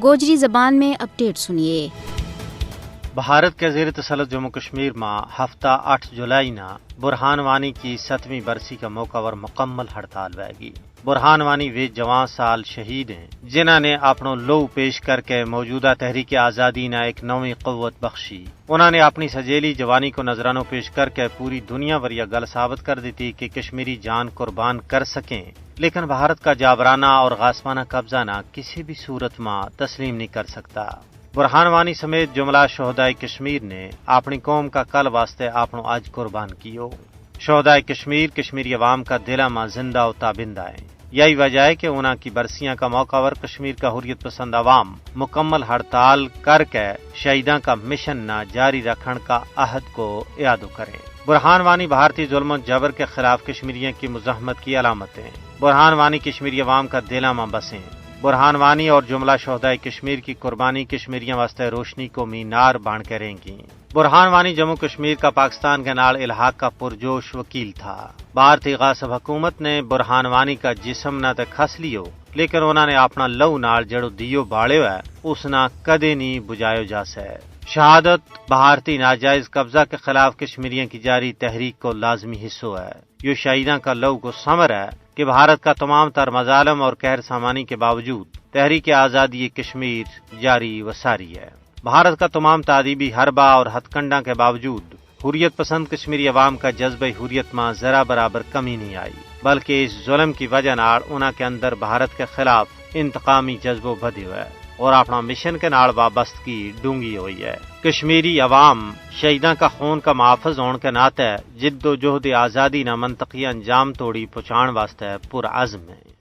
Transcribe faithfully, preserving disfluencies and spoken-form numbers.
گوجری زبان میں اپڈیٹ سنیے۔ بھارت کے زیر تسلط جموں کشمیر ما ہفتہ آٹھ جولائی نا برہان وانی کی ستویں برسی کا موقع پر مکمل ہڑتال ہوئے گی۔ برہان وانی ویہ جوان سال شہید ہیں، جنہاں نے اپنو لو پیش کر کے موجودہ تحریک آزادی نا ایک نویں قوت بخشی۔ انہاں نے اپنی سجیلی جوانی کو نذرانو پیش کر کے پوری دنیا پر یہ گل ثابت کر دیتی کہ کشمیری جان قربان کر سکیں، لیکن بھارت کا جابرانہ اور غاسمانہ قبضہ نا کسی بھی صورت ما تسلیم نہیں کر سکتا۔ برہان وانی سمیت جملہ شہدائے کشمیر نے اپنی قوم کا کل واسطے اپنو اج قربان کیو۔ شہدائے کشمیر کشمیری عوام کا دلاں ما زندہ و تابندہ ہیں۔ یہی وجہ ہے کہ انہاں کی برسیاں کا موقع پر کشمیر کا حریت پسند عوام مکمل ہڑتال کر کے شہیداں کا مشن نا جاری رکھن کا عہد کو اعادو کریں۔ برہان وانی بھارتی ظلم و جبر کے خلاف کشمیریاں کی مزاحمت کی علامت ہیں۔ برہان وانی کشمیری عوام کا دلاں ما بسیں۔ برہان وانی اور جملہ شہدائے کشمیر کی قربانی کشمیریاں واسطے روشنی کو مینار بن کے رہیں گی۔ برہان وانی جموں کشمیر کا پاکستان کے نال الحاق کا پرجوش وکیل تھا۔ بھارتی غاصب حکومت نے برہان وانی کا جسم نہ تے کھس لیو، لیکن انہاں نے اپنا لہو نال جڑو دیو بالیو ہے، اس نا کدے نہیں بجھایو جا سکے۔ شہادت بھارتی ناجائز قبضہ کے خلاف کشمیریاں کی جاری تحریک کو لازمی حصو ہے۔ یوہ شہیداں کا لہو کو ثمر ہے کہ بھارت کا تمام تر مظالم اور قہر سامانی کے باوجود تحریک آزادی کشمیر جاری و ساری ہے۔ بھارت کا تمام تہذیبی حربہ اور ہتھ کنڈاں کے باوجود حریت پسند کشمیری عوام کا جذبہ حریت ما ذرا برابر کمی نہیں آئی، بلکہ اس ظلم کی وجہ نال انہاں کے اندر بھارت کے خلاف انتقامی جذبو بدھیو ہے اور اپنا مشن کے نال وابستگی ڈونگی ہوئی ہے۔ کشمیری عوام شہیداں کا خون کا محافظ ہون کے ناطے جد و جہد آزادی نا منطقی انجام توڑی پہنچان واسطے پرعزم ہیں۔